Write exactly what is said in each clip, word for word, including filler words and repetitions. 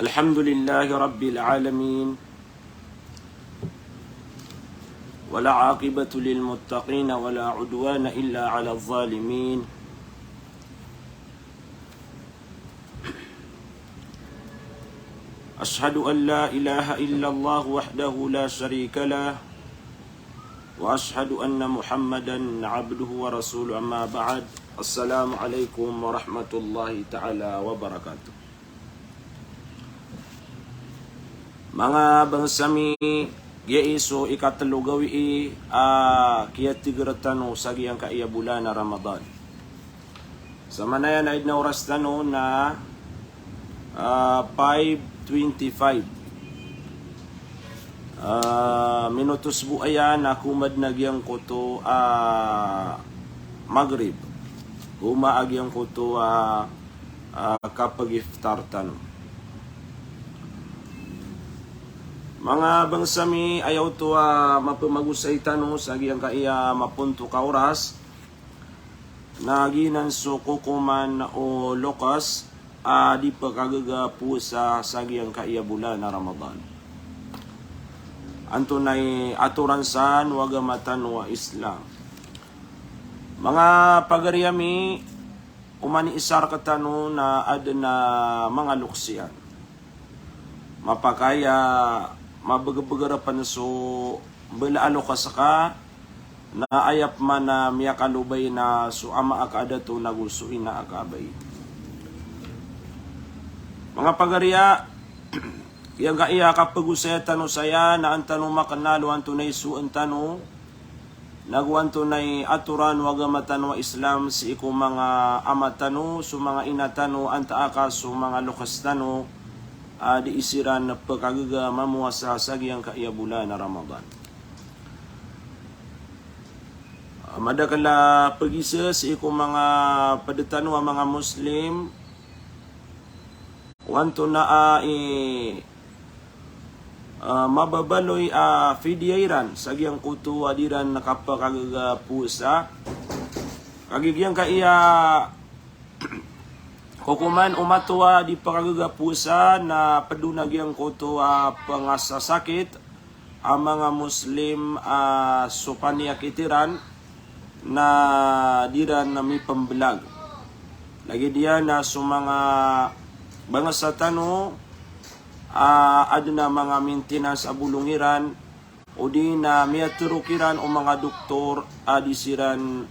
الحمد لله رب العالمين. ولا عاقبة للمتقين ولا عدوان إلا على الظالمين. أشهد أن لا إله إلا الله وحده لا شريك له، وأشهد أن محمدا عبده ورسوله، أما بعد. السلام عليكم ورحمة الله تعالى وبركاته. Manga bangsa mi, giyai so ikatlo gawii a kiyatigr tano sa giyangkaya bolan a Ramadan. Sa manaya na id na oras tano na, ah, five twenty-five. Ah, minotos bo aya na komad na giyangkoto a Maghrib. Goma a giyangkoto a, ah, kapagiftar tano. Manga bangsa mi, aya oto a mapemagosay tano sa giyangkaya mapontok a oras na giyanan so kokoman o loks a di pekagaga powasa sa giyangkaya bolan a Ramadan. Antonaa i atoran san o agama tano a Islam? Manga pagari ami, oman i isa rektano na aden a manga loks iyan. Mapakay a mabegebeger pen so mbala a loks ka, na aya pman a miyakalobay na so ama aka a dato nago so ina aka a bai. Manga pagari a, giyangkaya kapegosaya tano saya na an tano makenal o antonaa i soen tano, nago antonaa i atoran o agama tano a Islam sii ko manga ama tano, so manga ina tano, antaa ka so manga loks tano a di siran pekagaga mamowasa sa giyangkaya bolan a Ramadan. Ah, madakel a pegisa sii ko manga ped tano a manga Muslim o antonaa i, ah, mababaloy a fidya iran sa giyangkoto a di ran kapekagaga powasa. Kagiya giyangkaya kokoman o matowa di pekagaga powasa na ped on a giyangkoto a pengasasakit a manga Muslim a so paniyakit iran na di ran mipembelag. Lagid iyan a so manga bangsa tano a aden a manga maintenance a bolong iran, odi na miyatharo kiran o manga doktor a di siran,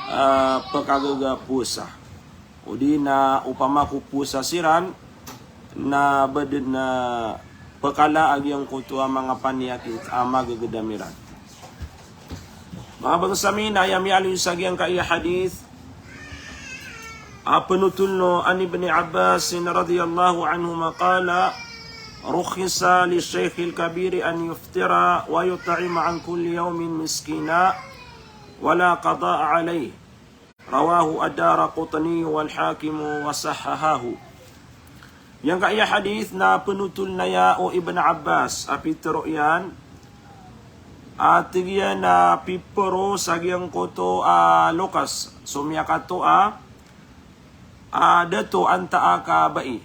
ah, pekagaga powasa. Odi na opama ko powasa siran na ba den a pekala a giyangkoto a manga paniyakit a magegedam iran. Manga bangsa mi, na aya miyaaloy sa giyangkaya hadith a penotol on, an Ibni Abbas radhiyallahu anhuma qala, rukhisa li shaykhil kabiri an yuftira wa yut'ima an kulli yawmin miskina, wa la qada'a alayh. Rawahu ad-Daraqutni wal Hakim wa sahhahahu. Giyangkaya hadith na penotol on aya o Ibn Abbas a pitero iyan, a tig iyan a pipero sa giyangkoto a loks so miyakatoa a dato antaa ka bai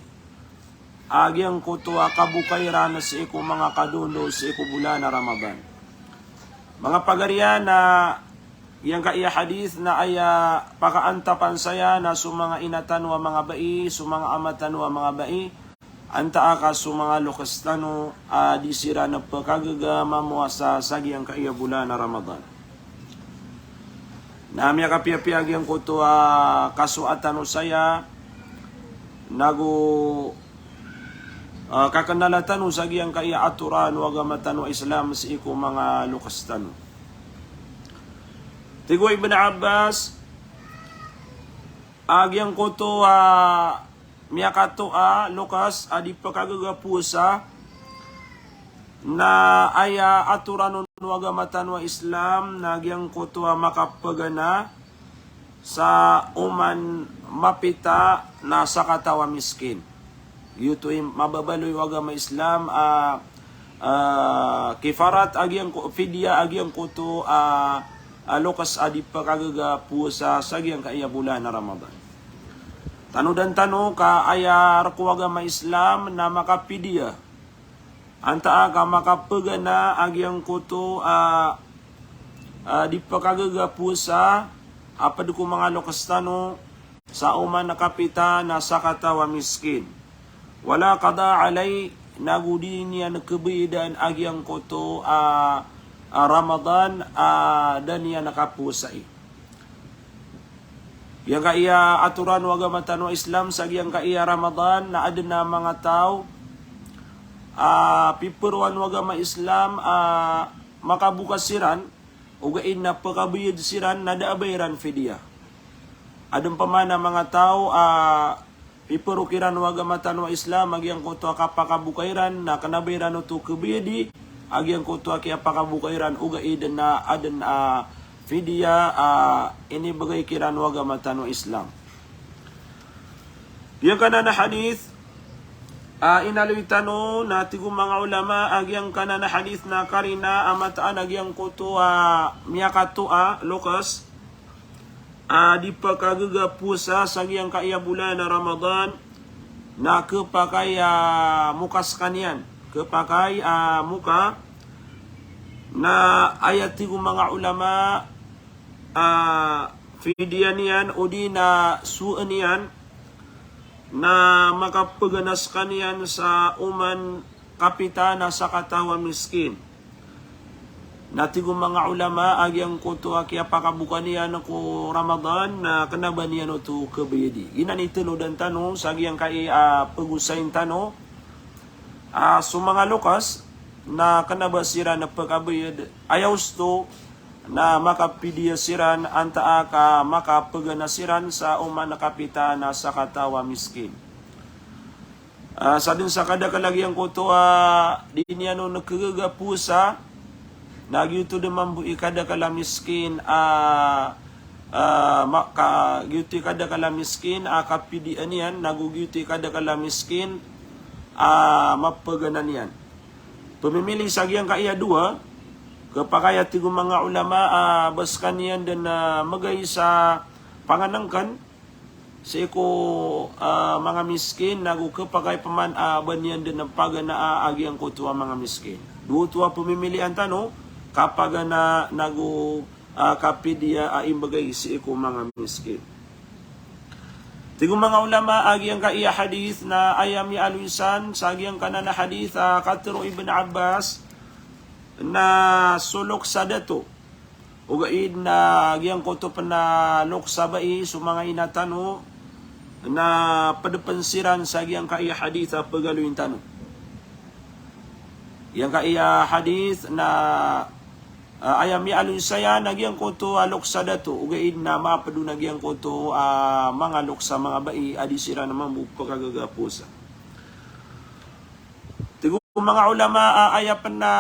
a giyangkoto a kaboka iran sii ko manga kadondo sii ko bolan a Ramadan. Manga pagari a, na giyangkaya hadith na aya pakaantapan saya na so manga ina tano a manga bai, so manga ama tano a manga bai, antaa ka so manga loks tano a di siran pekagaga mamowasa sa giyangkaya bolan a Ramadan. Na miyakapiyapiya giyangkoto a kasowa tano saya, nago, ah, kakenala tano sa giyangkaya atoran o agama tano a Islam sii ko manga loks tano. Tig o Ibn Abbas a giyangkoto a miyakatoa loks a di pekagaga powasa, na aya atoran on o agama tano a Islam na giyangkoto a makapegana sa oman mapita na sakataw a miskin. Giyoto i mababaloy o agama Islam a, ah, kifarat a giyangko-, fidya a giyangkoto a, a loks a di pekagaga powasa sa giyangkaya bolan a Ramadan. Tanodan tano ka aya rk o agama Islam na makapidiya antaa ka makapagana a giyangkoto a, a, di pkagaga powasa a pd ko manga loks tano sa oman a kapita na sakataw a miskin. Wala qada alay, nago di niyan kbayadan a giyangkoto a, a, Ramadan a da niyan kapowasai. Giyangkaya atoran o agama tano a Islam sa giyangkaya Ramadan na adn a manga taw a piperoan o agama Islam a makaboka siran, ogaid na pkabayad siran na da a ba iran fidiya. Adn pman a manga taw a pipero kiran o agama tano a Islam a giyangkoto a kapakaboka iran na kna ba iran oto kbayadi a giyangkoto a kiyapakaboka iran, ogaid na adn a fidiya a inibgay kiran o agama tano a Islam. Giyangkanan a hadith a inaloy tano na tig o manga ulama a giyangkanan a hadith na karina a mataan a giyangkoto a miyakatoa loks a di pkagaga powasa sa giyangkaya bolan a Ramadan na khapakay a moka skaniyan, khapakay a moka. Na aya tig o manga ulama a fidiya niyan odi na soan iyan na makapagana skaniyan sa oman kapita na sakataw a miskin. Na tig o manga ulama a giyangkoto a kiyapakaboka niyan ko Ramadan na kna ba niyan oto kbayadi. Giyanan i tanodan tano sa giyangkai a pagosayin tano a so manga loks na kna ba siran pkabayad, aya osto na makapidiya siran antaa ka makapagana siran sa oman kapita na sakataw a miskin. A, sadn sa kadakl a giyangkoto a di niyan on kagaga powasa, na giyoto dn mambo i kadakl a miskin a, a, ma-, ka, giyoto i kadakl a miskin a kapidiya niyan, nago giyoto i kadakl a miskin a mapagana niyan. Pmimili sa giyangkaya dowa, khapakay a tig o manga ulama a ba skaniyan dn a magay sa pangnngkn sii ko, a, manga miskin, nago khapakay pman a ba niyan dn paganaa a giyangkoto a manga miskin. Dowa oto a pmimilian tano, kapagana nago, a, kapidiya a imbgay sii ko manga miskin. Tig o manga ulama a giyangkaya hadith na aya miyaaloy san sa giyangkanan a hadith a katharo o Ibn Abbas na so loks a dato, ogaid na giyangkoto pn a loks a bai, so manga ina tano, na pd pn siran sa giyangkaya hadith a pagaloyin tano. Giyangkaya hadith na, a, aya miyaaloy saya na giyangkoto a loks a dato, ogaid na mapd on a giyangkoto a manga loks a manga bai a di siran mambo pkagaga powasa. Tig o manga ulama a aya pn a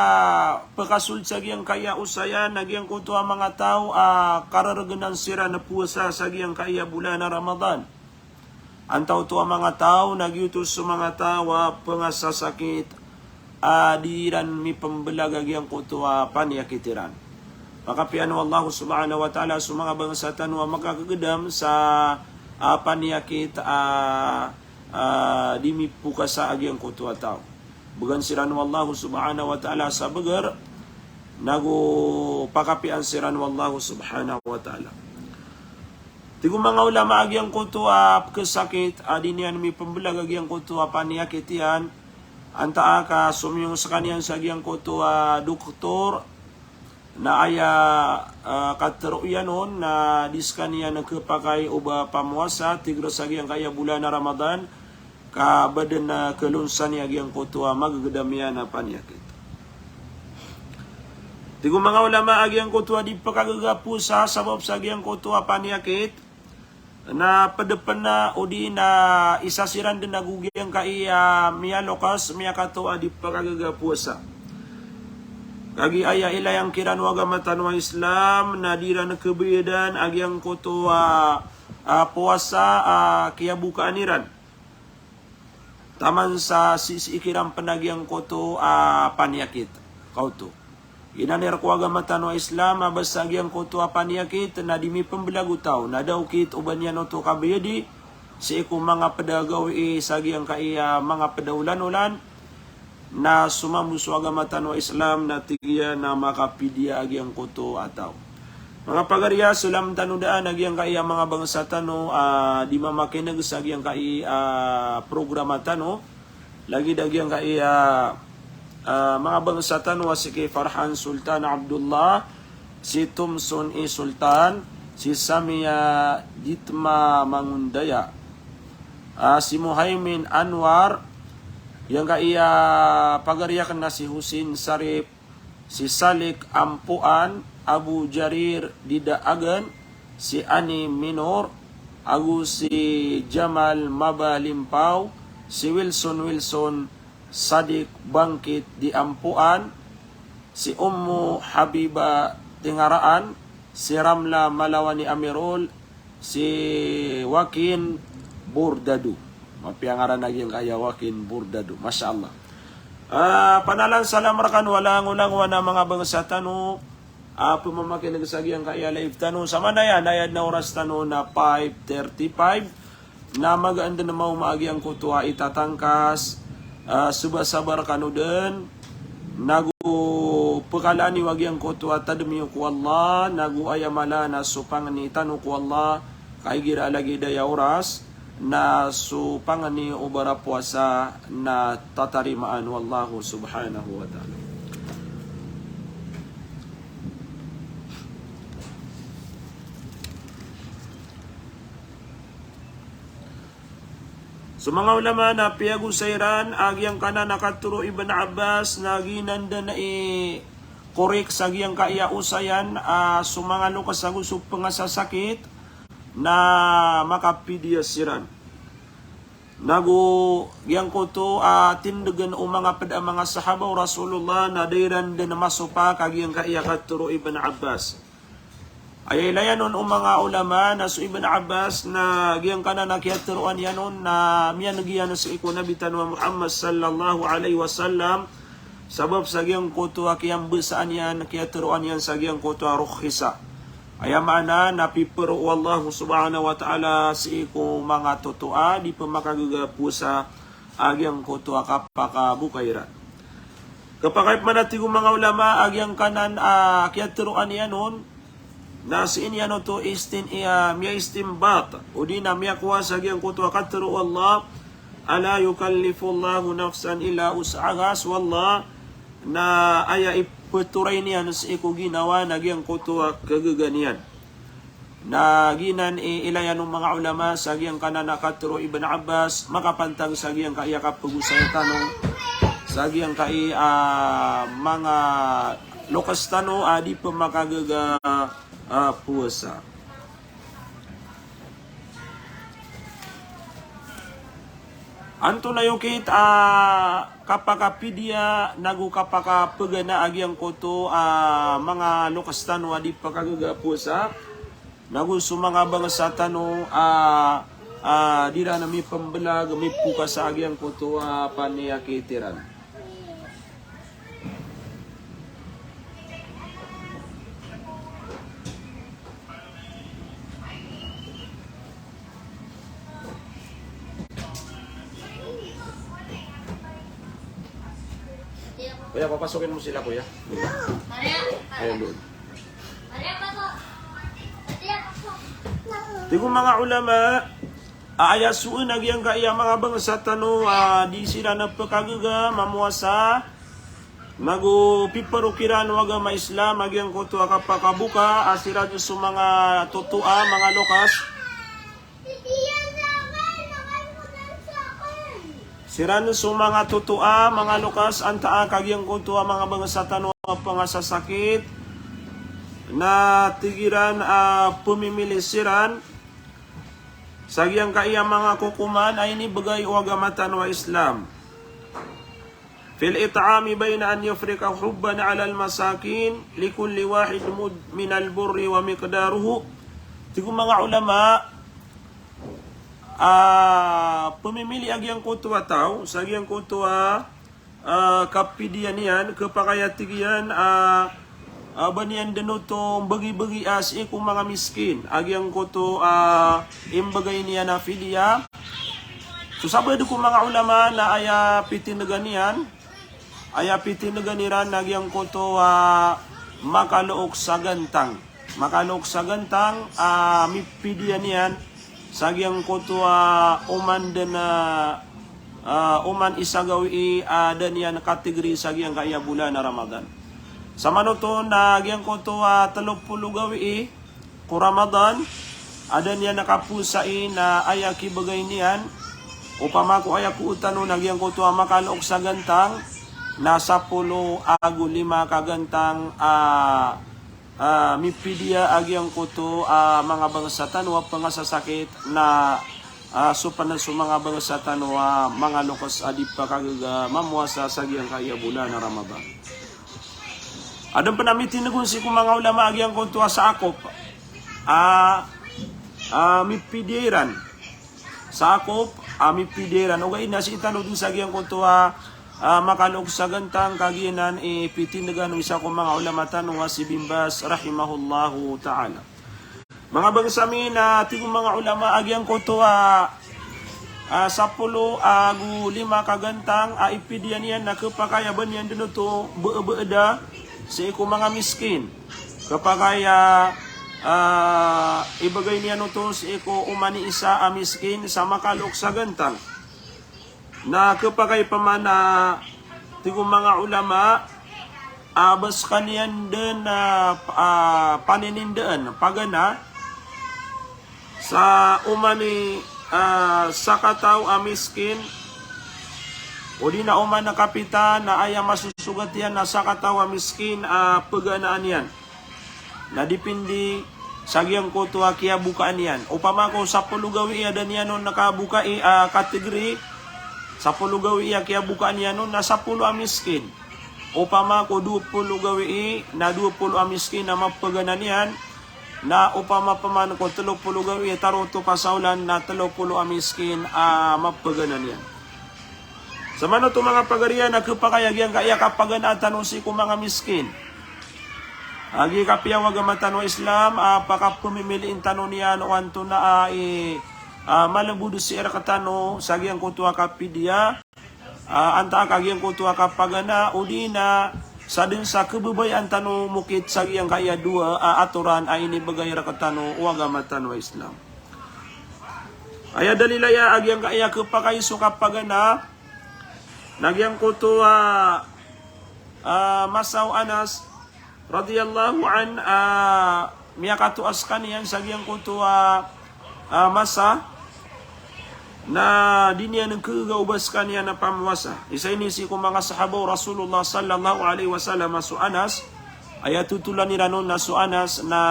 pkasold sa giyangkaya osayan na giyangkoto a manga taw a karargnan siran a powasa sa giyangkaya bolan a Ramadan. Antaa oto a manga taw na giyoto so manga taw a pngasasakit a di iran mipmblag a giyangkoto a paniyakit iran. Pakapiya o Allah subhanahu wa ta'ala so manga bangsa tano a makakagdam sa, a, paniyakit a a, di mipokasa a giyangkoto a taw. Bgan siran o Allah subhanahu wa ta'ala sa bgr, nago pakapiyaan siran o Allah subhanahu wa ta'ala. Tig o manga ulama a giyangkoto a pkhasakit a di niyan mipmblag a giyangkoto a paniyakit iyan, antaa ka somiyong skaniyan sa giyangkoto a doktor, na aya, a, katharo iyan on na di skaniyan khapakay o ba pamowasa, tig iran sa giyangkaya bolan a Ramadan, ka ba dn a khalonsan iyan a giyangkoto a magagdam iyan a paniyakit. Tig o manga ulama a giyangkoto a di pkagaga powasa sabap sa giyangkoto a paniyakit, na pd pn a odi na isa siran dn ago giyangkaya miyaloks, miyakatoa a di pkagaga powasa. Kagiya aya ilayang kiran o agama tano a Islam na di iran khabayadan a giyangkoto a, a, powasa a kiyabokaan iran. Taman sa sii, sii kiran pn a giyangkoto a paniyakit. Kaoto. Giyanan i rk o agama tano a Islam a basta giyangkoto a paniyakit na di mipmblag o taw, na da okit o ba niyan oto kabayadi, sii ko manga ped a gawii sa giyangkaya manga ped a olan-olan, na somambo so agama tano a Islam na tig iyan na makapidiya a giyangkoto a taw. Manga pagariya, so lam tano daan a giyangkaya manga bangsa tano a di mamakineg sa giyangkaya programa tano, lagid a giyangkaya a manga bangsa tano a si ki Farhan Sultan Abdullah, si Thomson E Sultan, si Samia Ditma Mangundaya, a si Muhaimin Anwar, giyangkaya pagari aken na si Husin Sarip, si Salik Ampuan, Abu Jarir Didaagen, si Ani Minor, ago si Jamal Mabalimpaw, si Wilson Wilson, Sadik Bangkit di Ampuan, si Ummu Habiba Tingaraan, si Ramla Malawani Amirul, si Wakin Bordado. Mapiya ngaran a giyangkaya Wakin Bordado. Masha Allah. Ah, panalan salam rekano a langolangon a manga bangsa tano a pemamakineg sa giyangkaya live tano. Samanaya na aya den a oras tano na five thirty-five. Na magaan den a maoma a giyangkoto a itatangkas, ah, sabasaba rekano den, nago pekalaan iyo a giyangkoto a tadem iyo ko Allah, nago aya mala na so pangni tano ko Allah, ka igira a lagid aya oras, na so pangni o barapowasa na tatarimaan o Allahu subhanahu wa ta'ala. So manga ulama na piyagosay iran a giyangkanan a katero o Ibn Abbas na giyanan den i korek sa giyangkaya osayan a so manga loks ago so pengasasakit na makapidiya siran. Nago giyangkoto a tindegen o manga ped a manga sahaba o Rasulullah na da iran den masopak a giyangkaya katero o Ibn Abbas. Aya ilayan on o manga ulama na so Ibn Abbas na giyangkanan a kiyateroan iyan on na miyaneg iyan sii ko Nabi tano a Muhammad sallallahu alaihi wasallam, sabap sa giyangkoto a kiyambesaan iyan, kiyateroan iyan sa giyangkoto a rukhisa. Aya maana na pipero o Allah subhanahu wa ta'ala sii ko manga totoa di pemakagaga powasa a giyangkoto a kapakaboka iran. Kepakay pman a tig o manga ulama a giyangkanan a kiyateroan iyan on, na sii niyan oto istin-, iya, miyaistinbat, odi na miyakowa sa giyangkoto a katero o Allah, "Ala yukallifullahu nafsan illa wus'aha," so Allah na aya ipetoray niyan sii ko ginawa na giyangkoto a kagaga niyan. Na giyanan i ilayan o manga ulama sa giyangkanan a katero o Ibn Abbas, makapantag sa giyangkaya kapegosaya tano, sa giyangkaya, ah, manga loks tano a di pemakagaga, ah, powasa. Antonaa i okit a kapakapidiya nago kapakapegana a giyangkoto a manga loks tano a di pekagaga powasa, nago so manga bangsa tano a, a, di iran mipembelag, mipokasa a giyangkoto a paniyakit iran. Kuya, papasokin mo sila, kuya. Ayan doon. Tig o manga ulama, a aya soon a giyangkaya manga bangsa tano a di siran pekagaga mamowasa, nago pipero kiran o agama Islam a giyangkoto a kapakaboka, a siran so manga totoa, manga loks. Siran so manga totoa, manga loks, antaa ka giyangkoto a manga bangsa tano a pengasasakit, na tig iran a pemimili siran sa giyangkaya manga kokoman a inibegay o agama tano a Islam. Fil it'ami bayna an yufriqa hubban alal masakin likulli wahid mud-, minal burri wa miqdaruhu. Tig o manga ulama, ah, pemimili a giyangkoto a taw sa giyangkoto a ah, kapidiya niyan, kepakay a tig iyan a, ah, ba niyan dn oto mbgi-bgi a sii ko manga miskin a giyangkoto a imbgay niyan a fidiya. So sabaad ko manga ulama na aya pitindgan iyan, aya pitindgan iran na giyangkoto a makalook sa gantang. Makalook sa gantang a mipidiya niyan sa giyangkoto a oman dn a, ah, oman isa gawii a da niyan katigri sa giyangkaya bolan a Ramadan. Sa manoto na giyangkoto a tlo polo gawii ko Ramadan a da niyan kapowasai na aya kibgay niyan, opama ko aya ko tano na giyangkoto a makalook sa gantang na sapolo ago lima ka gantang a, ah, mipidiya a giyangkoto a manga bangsa tano a pngasasakit na, ah, so pn so manga bangsa tano a manga loks a di pkagaga mamowasa sa giyangkaya bolan a Ramadan. Adn pn a mitindg on sii ko manga ulama a giyangkoto a sakop a, ah, mipidiya iran. Sakop a mipidiya iran. Ogaid na sii tano dn sa giyangkoto a, ah, makalook sa gantang ka giyanan i pitindgan o isa ko manga ulama tano a si Bin Baz rahimahullahu ta'ala. Manga bangsa mi na tig o manga ulama a giyangkoto a, ah, sapolo ago lima ka gantang a ipidiya niyan na khapakay a ba niyan dn oto bebeda sii ko manga miskin. Khapakay a, ah, ibgay niyan oto sii ko oman i isa a miskin sa makalook sa gantang. Na khapakay pman a tig o manga ulama a ba skaniyan dn a, ah, paninindaan, pagana sa oman i, ah, sakataw a miskin, odi na oman a kapitan na aya masosogat iyan na sakataw a miskin a pganaan iyan. Na dipindi sa giyangkoto a kiyabokaan iyan. Opama ko sapolo gawii a da niyan on kabokai a katigri, sapolo gawii a kiyabokaan iyan on na sapolo a miskin. Opama ko dowa polo gawii na dowa polo a miskin a mapagana niyan. Na opama pman ko tlo polo gawii a taroto ka saolan na tlo polo a miskin a mapagana niyan. Sa manoto manga pagariya na khapakay a giyangkaya kapaganaa tano sii ko manga miskin. A giya kapiya o agama tano a Islam a pakapmimiliin tano niyan o antonaa i, ah, malbod sii rktano sa giyangkoto a kapidiya. Ah, antaa ka giyangkoto a kapagana odi na sa dn sa khababayaan tano mokit sa giyangkaya dowa a atoran a inibgay rktano o agama tano a Islam. Aya dalil aya a giyangkaya khapakay so kapagana na giyangkoto a, ah, masa o Anas radiyallahu anhu, ah, miyakatoa skaniyan sa giyangkoto a, ah, masa na di niyan khagaga o ba skaniyan a pamowasa. Isa ini sii ko manga sahaba o Rasulullah sallallahu alaihi wasallam a so Anas, aya totolan iran on na so Anas na,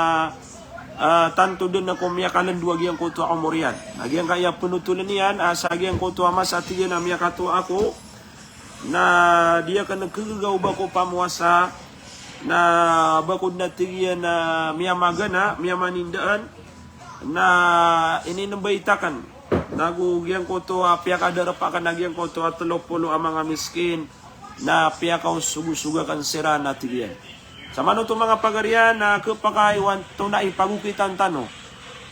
ah, tanto dn ko miyakalndo a giyangkoto a omor iyan. Na giyangkaya pnotoln iyan, ah, sa giyangkoto a masa tig iyan a miyakatoa ako, na di akn khagaga o ba ko pamowasa, na ba ko dn a tig iyan a miyamagana, miyamanindaan, na ininmbayt akn. Nago giyangkoto a piyakadarpa akn a giyangkoto a tlo polo a manga miskin, na piyakaosogosog akn siran a tig iyan. Sa manoto manga pagariya na khapakay o antonaa i pagokitan tano.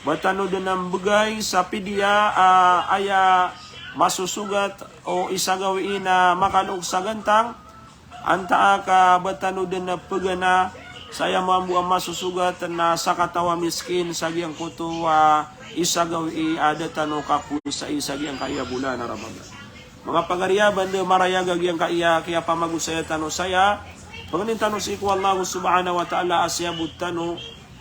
Ba tano dn a mbgay sa pidiya a aya masosogat o isa gawii na makalook sa gantang, antaa ka ba tano dn a pagana sa aya mambo a masosogat na sakataw a miskin sa giyangkoto a isa gawii a da tano kapowasai sa giyangkaya bolan a Ramadan. Manga pagariya, ba anda marayag a giyangkaya kiyapamagosaya tano saya, pangnin tano sii ko Allah subhanahu wa ta'ala a siyabot tano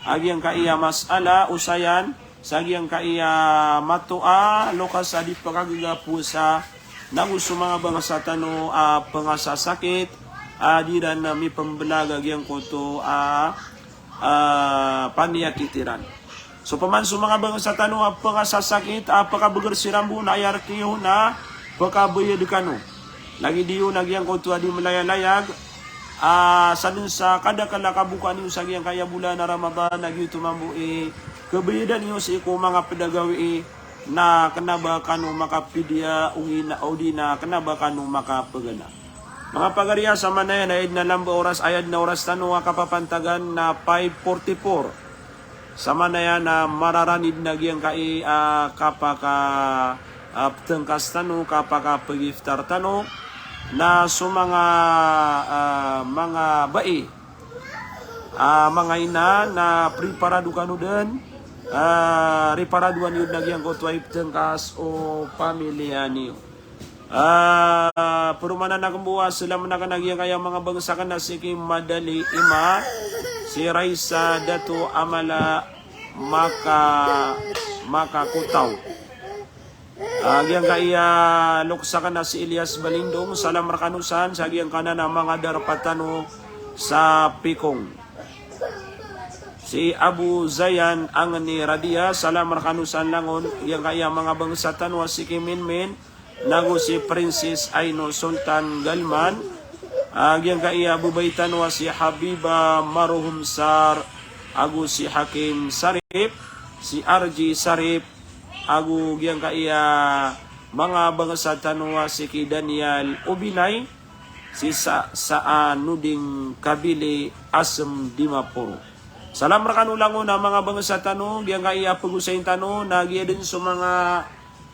a giyangkaya masala, osayan sa giyangkaya matoa loks a di pkagaga powasa, nago so manga bangsa tano a pngasasakit a di ran mipmblag a giyangkoto a, ah, paniyakit iran. So pman so manga bangsa tano a pngasasakit a pkabgr siran bo na aya rk iyo na pkabayad kano. Lagid iyo na giyangkoto a di mlayalayag, ah, sa dn sa kadakl a kabokaan iyo sa giyangkaya bolan a Ramadan, na giyoto mambo i khabayadan iyo sii ko manga pd a gawii na kna ba kano makapidiya, odi na, odi na kna ba kano makapagana. Manga pagari a, samanaya na aya dn a lamba oras, aya dn a oras tano a kapapantagan na five forty-four. Samanaya na mararanid na giyangkai a kapaka, a, ptngkas tano, kapakapagiftar tano, na so manga, a, manga bai, a, manga ina, na priparado kano dn, a, riparadoan iyo dn a giyangkoto a iptngkas o pamiliya niyo. A, paromanan akn bo a salam akn a giyangkaya manga bangsa akn a sii ki Madali Ima, si Raisa Dato Amala Maka, Makakotaw. A, giyangkaya loks akn a si Elias Balindong, salam rkano san, sa giyangkanan a manga darpa tano sa Pikong. Si Abu Zayan Angni Radia, salam rkano san langon, giyangkaya manga bangsa tano a sii ki Minmin, nago si Princess Aino Sultan Galman, a, giyangkaya babay tano a si Habiba Maruhum Sar, ago si Hakim Sarip, si Arji Sarip, ago giyangkaya manga bangsa tano a sii ki Daniel Obinay, si Sa, Saanuding Kabili, Asem Dimaporo. Salam rkano langon a manga bangsa tano, giyangkaya pagosayin tano, na giya dn so manga,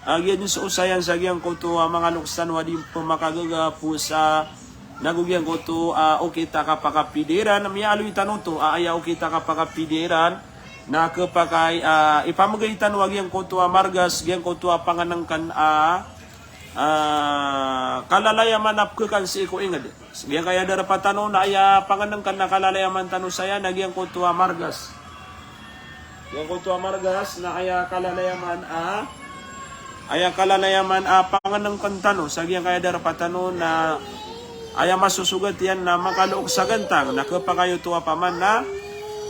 a, giya dn so osayan sa giyangkoto a manga loks tano a di pmakagaga powasa, nago giyangkoto a okit a kapakapidi iran, miyaaloy tano oto a aya okit a kapakapidi iran, na khapakay a ipamgay tano a giyangkoto a margas, giyangkoto a pangnngkn a, a, kalalayaman a pkhakan sii ko ingd. Giyangkaya darpa tano na aya pangnngkn a kalalayaman tano saya na giyangkoto a margas. Giyangkoto a margas na aya kalalayaman a, aya kalalayaman a pangnngkn tano sa giyangkaya darpa tano na aya masosogat iyan na makaloks a gantang, na khapakay oto a paman na,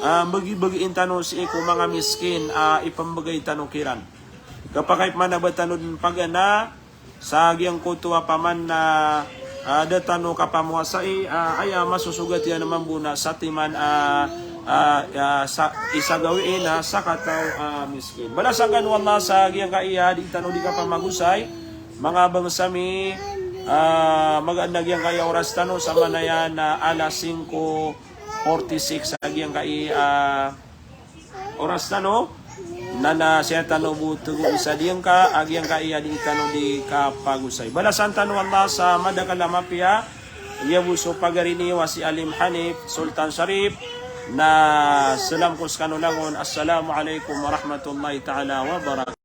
a, bagi-bagiin tano sii ko manga miskin a ipmbgay tano kiran. Khapakay paman a ba tano dn pagana sa giyangkoto a paman na, a, da tano kapamowasai, a, aya masosogat iyan mambo na satiman a, a, a, sa, isa gawii na sakataw a miskin. Balasan kano o Allah sa giyangkaya di tano di kapamagosay, manga bangsa mi, a, magaan a giyangkaya oras tano samanaya na alas singko forty-six a giyangkaya, a, oras tano, na na siya tano bo tgo isa diyangka, a giyangkaya di tano di kapagosay. Balasan tano o Allah sa madakl a mapiya, giya bo so pagari niyo a si Alim Hanif, Sultan Sharif, na salam ko skano langon. Assalamu alaikum warahmatullahi ta'ala wabarakatuh.